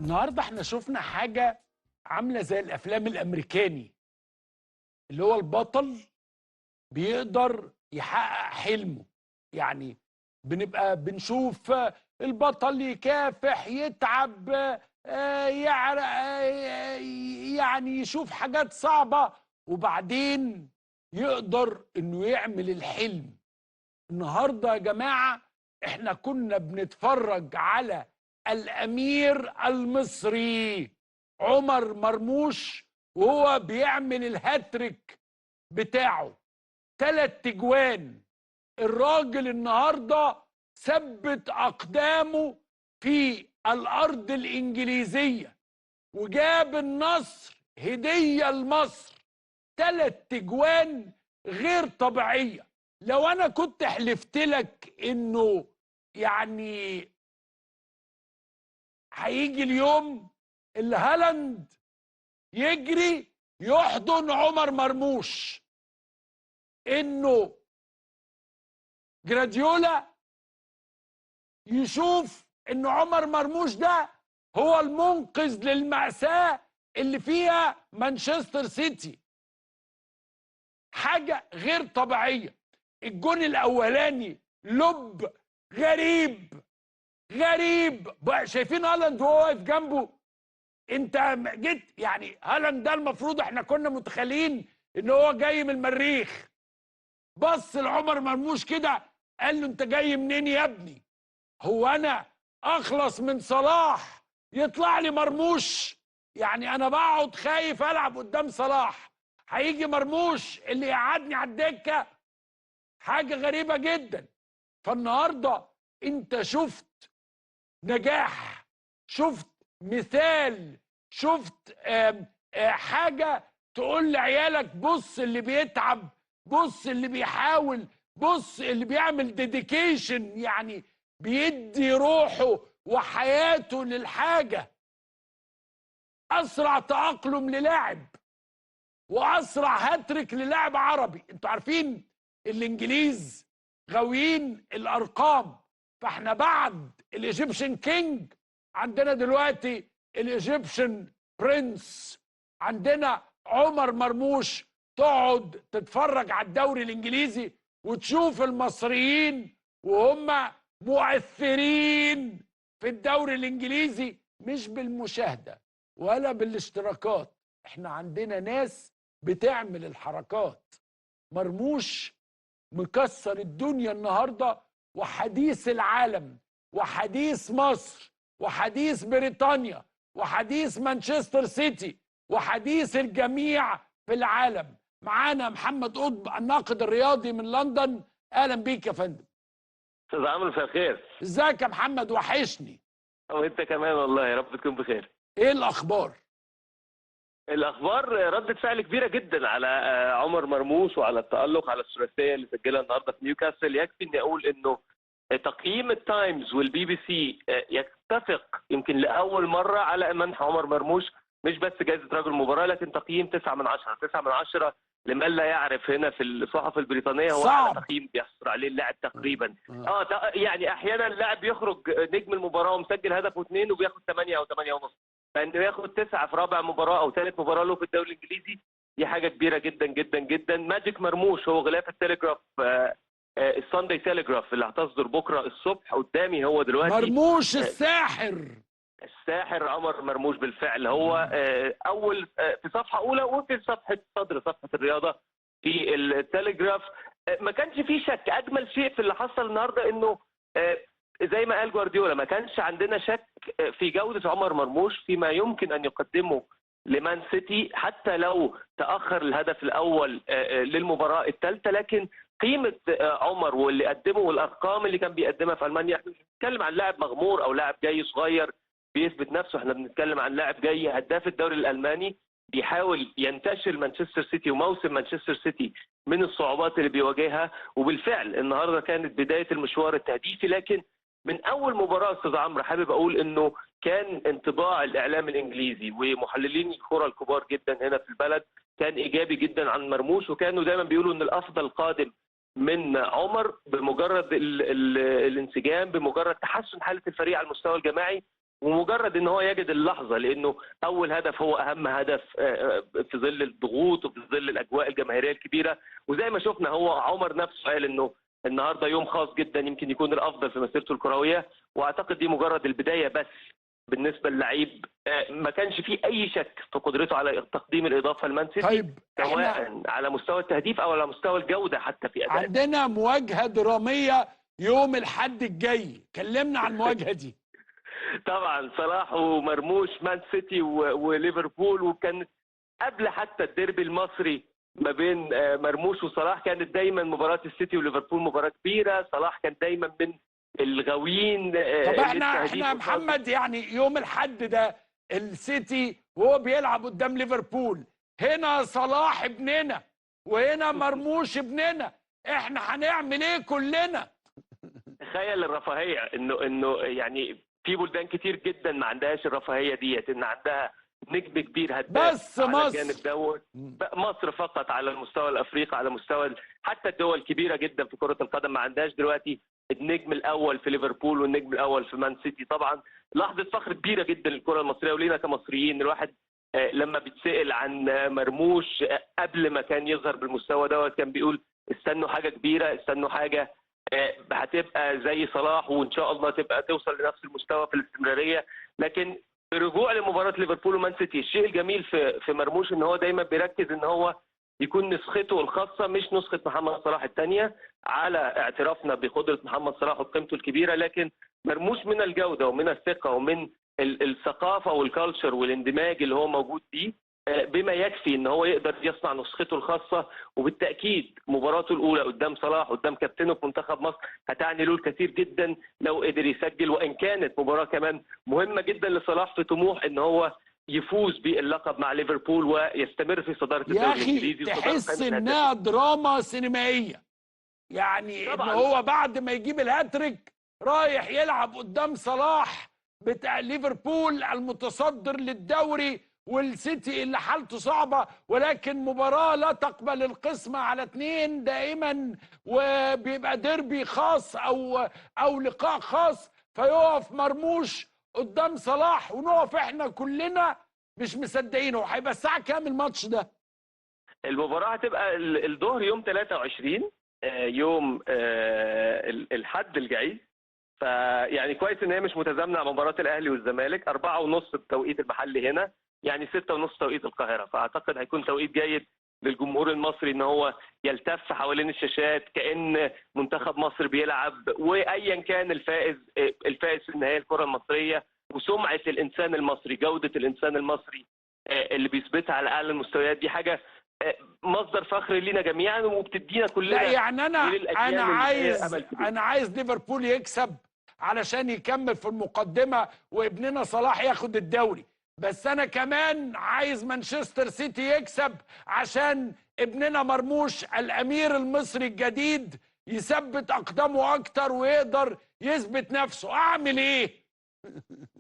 النهارده احنا شفنا حاجة عامله زي الافلام الامريكاني، اللي هو البطل بيقدر يحقق حلمه. يعني بنبقى بنشوف البطل يكافح، يتعب، يعرق، يعني يشوف حاجات صعبة وبعدين يقدر انه يعمل الحلم. النهارده يا جماعة احنا كنا بنتفرج على الامير المصري عمر مرموش وهو بيعمل الهاتريك بتاعه، 3 اجوان. الراجل النهارده ثبت اقدامه في الارض الانجليزية وجاب النصر هديه لمصر، 3 اجوان غير طبيعية. لو انا كنت حلفت لك انه يعني هيجي اليوم اللي هالاند يجري يحضن عمر مرموش، انه جراديولا يشوف ان عمر مرموش ده هو المنقذ للمأساة اللي فيها مانشستر سيتي، حاجة غير طبيعية. الجون الأولاني لب غريب غريب، شايفين هالاند وهو واقف جنبه. انت جيت يعني هالاند ده المفروض احنا كنا متخيلين ان هو جاي من المريخ، بص لعمر مرموش كده قال له انت جاي منين يا ابني؟ هو انا اخلص من صلاح يطلع لي مرموش؟ يعني انا بقعد خايف العب قدام صلاح، هيجي مرموش اللي يقعدني على الدكة؟ حاجة غريبة جدا. فالنهارده انت شفت نجاح، شفت مثال، شفت حاجة تقول لعيالك بص اللي بيتعب، بص اللي بيحاول، بص اللي بيعمل dedication، يعني بيدي روحه وحياته للحاجة. أسرع تأقلم للاعب وأسرع هاتريك للاعب عربي. انتوا عارفين الإنجليز غاويين الأرقام، فاحنا بعد ال Egyptian King عندنا دلوقتي ال Egyptian Prince، عندنا عمر مرموش. تقعد تتفرج على الدوري الانجليزي وتشوف المصريين وهم مؤثرين في الدوري الانجليزي، مش بالمشاهدة ولا بالاشتراكات، احنا عندنا ناس بتعمل الحركات. مرموش مكسر الدنيا النهارده، وحديث العالم وحديث مصر وحديث بريطانيا وحديث مانشستر سيتي وحديث الجميع في العالم. معانا محمد قطب الناقد الرياضي من لندن، اهلا بيك يا فندم. استاذ عمرو مساء الخير. ازيك يا محمد؟ وحشني. وانت كمان والله، يا رب تكون بخير. ايه الاخبار؟ الاخبار ردة فعل كبيرة جدا على عمر مرموش وعلى التألق على الثلاثية اللي سجلها النهارده في نيوكاسل. يكفي اني اقول انه تقييم التايمز والبي بي سي يتفق يمكن لاول مرة على منح عمر مرموش مش بس جائزة رجل المباراة، لكن تقييم 9 من 10. 9 من 10 لمن لا يعرف هنا في الصحف البريطانية هو اعلى تقييم بيحصل عليه اللاعب تقريبا. يعني احيانا اللاعب بيخرج نجم المباراة ومسجل هدف واثنين وبياخد 8 او 8.5، فانه ياخد 9 في رابع مباراة او ثالث مباراة له في الدوري الانجليزي دي حاجة كبيرة جدا جدا جدا. magic مرموش هو غلاف التليجراف، ال Sunday Telegraph اللي هتصدر بكره الصبح قدامي هو دلوقتي. مرموش الساحر، الساحر عمر مرموش بالفعل هو اول في صفحة اولى وفي صفحة صدر صفحة الرياضة في التليجراف. ما كانش فيه شك. اجمل شيء في اللي حصل النهارده انه زي ما قال جوارديولا ما كانش عندنا شك في جوده عمر مرموش فيما يمكن ان يقدمه لمان سيتي، حتى لو تاخر الهدف الاول للمباراة الثالثة، لكن قيمة عمر واللي قدمه والارقام اللي كان بيقدمها في المانيا، احنا مش بنتكلم عن لاعب مغمور او لاعب جاي صغير بيثبت نفسه، احنا بنتكلم عن لاعب جاي هداف الدوري الالماني بيحاول ينتشل مانشستر سيتي وموسم مانشستر سيتي من الصعوبات اللي بيواجهها. وبالفعل النهارده كانت بداية المشوار التهديفي، لكن من اول مباراة استاذ عمرو حابب اقول انه كان انطباع الاعلام الانجليزي ومحللين الكره الكبار جدا هنا في البلد كان ايجابي جدا عن مرموش، وكانوا دايما بيقولوا ان الافضل قادم من عمر بمجرد الانسجام، بمجرد تحسن حاله الفريق على المستوى الجماعي. ومجرد ان هو يجد اللحظة، لانه اول هدف هو اهم هدف في ظل الضغوط وفي ظل الاجواء الجماهيرية الكبيرة. وزي ما شفنا هو عمر نفسه قال انه النهارده يوم خاص جدا، يمكن يكون الافضل في مسيرته الكروية، واعتقد دي مجرد البداية بس بالنسبة للعيب ما كانش فيه اي شك في قدرته على تقديم الاضافة لمان سيتي. طيب، سواء على مستوى التهديف او على مستوى الجودة حتى في اداء. عندنا مواجهة درامية يوم الاحد الجاي، كلمنا عن المواجهة دي. طبعا صلاح ومرموش، مان سيتي وليفربول، وكان قبل حتى الديربي المصري ما بين مرموش وصلاح كانت دايما مباراة السيتي وليفربول مباراة كبيرة. صلاح كان دايما من الغاويين. طب احنا محمد، يعني يوم الحد ده السيتي وهو بيلعب قدام ليفربول، هنا صلاح ابننا وهنا مرموش ابننا، احنا هنعمل ايه كلنا؟ تخيل الرفاهية، انه يعني في بلدان كتير جدا ما عندهاش الرفاهية ديت، ان عندها نجم كبير هداف بس على مصر، الجانب دوت. مصر فقط على المستوى الافريقي، على مستوى حتى الدول الكبيرة جدا في كره القدم ما عندهاش دلوقتي النجم الاول في ليفربول والنجم الاول في مان سيتي. طبعا لحظة فخر كبيرة جدا للكرة المصرية ولينا كمصريين. الواحد لما بيتسال عن مرموش قبل ما كان يظهر بالمستوى دوت كان بيقول استنوا حاجة كبيرة، استنوا حاجة هتبقى زي صلاح، وان شاء الله تبقى توصل لنفس المستوى في الاستمرارية. لكن برجوع لمباراة ليفربول ومان سيتي، الشيء الجميل في مرموش ان هو دايما بيركز ان هو يكون نسخته الخاصة مش نسخه محمد صلاح الثانية، على اعترافنا بقدره محمد صلاح وقيمته الكبيرة، لكن مرموش من الجودة ومن الثقة ومن الثقافة وال culture والاندماج اللي هو موجود فيه بما يكفي ان هو يقدر يصنع نسخته الخاصة. وبالتاكيد مباراته الاولى قدام صلاح، قدام كابتنه في منتخب مصر، هتعني له الكثير جدا لو قدر يسجل، وان كانت مباراة كمان مهمة جدا لصلاح في طموح ان هو يفوز باللقب مع ليفربول ويستمر في صدارة الدوري الانجليزي. تحس انها دراما سينمائية، يعني ان هو بعد ما يجيب الهاتريك رايح يلعب قدام صلاح بتاع ليفربول المتصدر للدوري والسيتي اللي حالته صعبة، ولكن مباراة لا تقبل القسمة على اتنين دائما، وبيبقى ديربي خاص أو لقاء خاص، فيقف مرموش قدام صلاح ونقف احنا كلنا مش مصدقينه. هيبقى الساعة كام الماتش ده؟ المباراة هتبقى الظهر يوم 23 يوم الحد الجاي، فيعني كويس ان هي مش متزامنة مع مباراة الأهلي والزمالك. 4:30 بالتوقيت المحلي هنا، يعني 6:30 توقيت القاهرة، فأعتقد هيكون توقيت جيد للجمهور المصري إن هو يلتف حوالين الشاشات كأن منتخب مصر بيلعب، وأيا كان الفائز، الفائز في النهاية الكرة المصرية وسمعة الإنسان المصري، جودة الإنسان المصري اللي بيثبتها على أعلى المستويات، دي حاجة مصدر فخر لينا جميعا وبتدينا كلنا. لا يعني أنا عايز ليفربول يكسب علشان يكمل في المقدمة وابننا صلاح ياخد الدوري، بس أنا كمان عايز مانشستر سيتي يكسب عشان ابننا مرموش الأمير المصري الجديد يثبت أقدامه أكتر ويقدر يثبت نفسه. أعمل إيه؟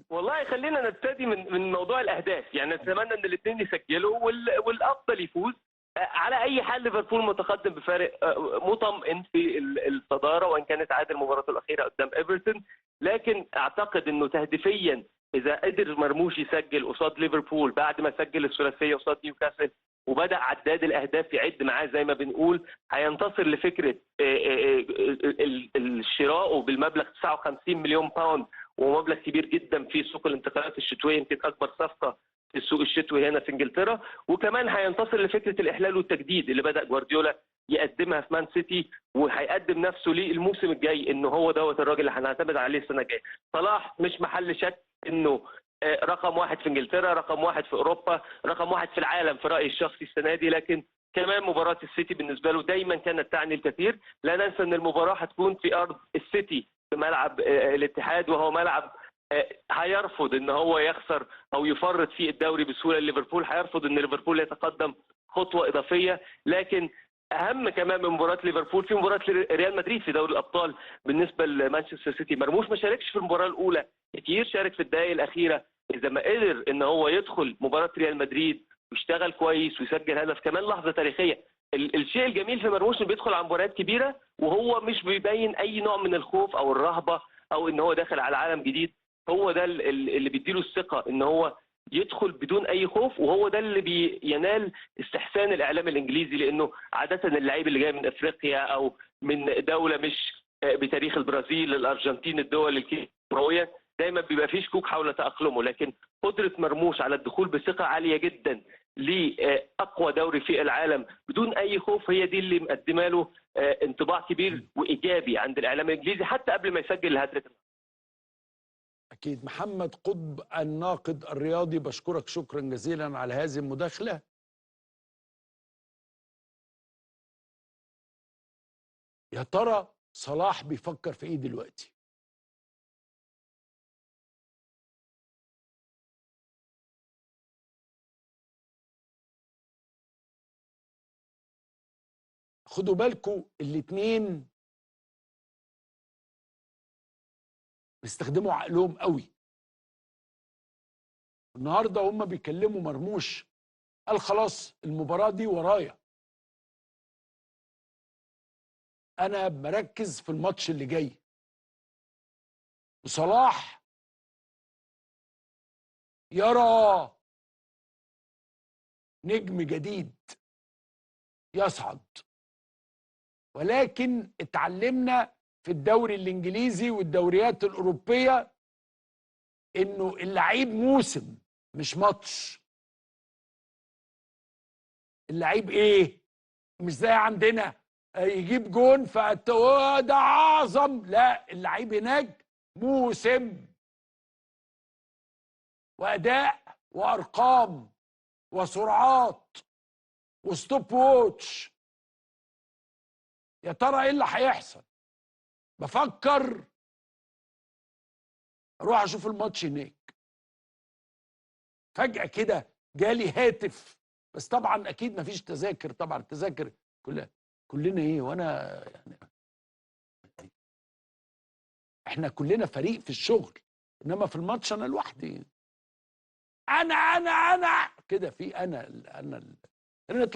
والله خلينا نبتدي من موضوع الأهداف، يعني نتمنى إن الاثنين يسجلوا والأفضل يفوز. على أي حال ليفربول متقدم بفارق مطمئن في الصدارة، وإن كانت عادل مباراته الأخيرة قدام إيفرتون، لكن أعتقد إنه تهديفيا إذا قدر مرموش يسجل قصاد ليفربول بعد ما سجل الثلاثية قصاد نيوكاسل وبدأ عداد الأهداف يعد معاه زي ما بنقول، هينتصر لفكرة الشراء بالمبلغ 59 مليون pound، ومبلغ كبير جدا في سوق الانتقالات الشتوية، يمكن أكبر صفقة في السوق الشتوي هنا في إنجلترا. وكمان هينتصر لفكرة الإحلال والتجديد اللي بدأ جوارديولا يقدمها في مان سيتي، وهيقدم نفسه للموسم الجاي إنه هو دوت الراجل اللي هنعتمد عليه السنة الجاية. صلاح مش محل شك انه رقم واحد في انجلترا، رقم واحد في اوروبا، رقم واحد في العالم في رايي الشخصي السنة دي، لكن كمان مباراة السيتي بالنسبة له دايما كانت تعني الكثير. لا ننسى ان المباراة هتكون في ارض السيتي في ملعب الاتحاد، وهو ملعب هيرفض ان هو يخسر او يفرط فيه الدوري بسهولة ليفربول، هيرفض ان ليفربول يتقدم خطوة اضافية. لكن اهم كمان من مباراة ليفربول في مباراة ريال مدريد في دوري الابطال بالنسبة لمانشستر سيتي. مرموش ما شاركش في المباراة الاولى كتير، شارك في الدقائق الاخيرة. اذا ما قدر ان هو يدخل مباراة ريال مدريد ويشتغل كويس ويسجل هدف، كمان لحظة تاريخية. الشيء الجميل في مرموش انه بيدخل على مباريات كبيرة وهو مش بيبين اي نوع من الخوف او الرهبة او ان هو داخل على عالم جديد. هو ده اللي بيديله الثقة ان هو يدخل بدون اي خوف، وهو ده اللي بينال استحسان الاعلام الانجليزي، لانه عادة اللعيب اللي جاي من افريقيا او من دولة مش بتاريخ البرازيل، الارجنتين، الدول الكروية، دايما بيبقى فيه شكوك حول تاقلمه. لكن قدره مرموش على الدخول بثقة عالية جدا لاقوى دوري في العالم بدون اي خوف، هي دي اللي مقدمه له انطباع كبير وايجابي عند الاعلام الانجليزي حتى قبل ما يسجل الهاتريك. أكيد. محمد قطب الناقد الرياضي، بشكرك شكرا جزيلا على هذه المداخلة. يا ترى صلاح بيفكر في إيه دلوقتي؟ خدوا بالكم الاتنين بيستخدموا عقلهم قوي. النهارده هم بيكلموا مرموش، قال خلاص المباراة دي ورايا، انا مركز في الماتش اللي جاي. وصلاح يرى نجم جديد يصعد، ولكن اتعلمنا في الدوري الانجليزي والدوريات الاوروبية انه اللعيب موسم مش ماتش. اللعيب ايه؟ مش زي عندنا يجيب جون ده اعظم، لا، اللعيب هناك موسم واداء وارقام وسرعات و stopwatch. يا ترى ايه اللي هيحصل؟ بفكر اروح اشوف الماتش هناك. فجأة كده جالي هاتف، بس طبعا اكيد مفيش تذاكر، طبعا التذاكر كلها كلنا ايه، وانا يعني احنا كلنا فريق في الشغل، انما في الماتش انا لوحدي، انا انا انا كده، في انا انا نطلع.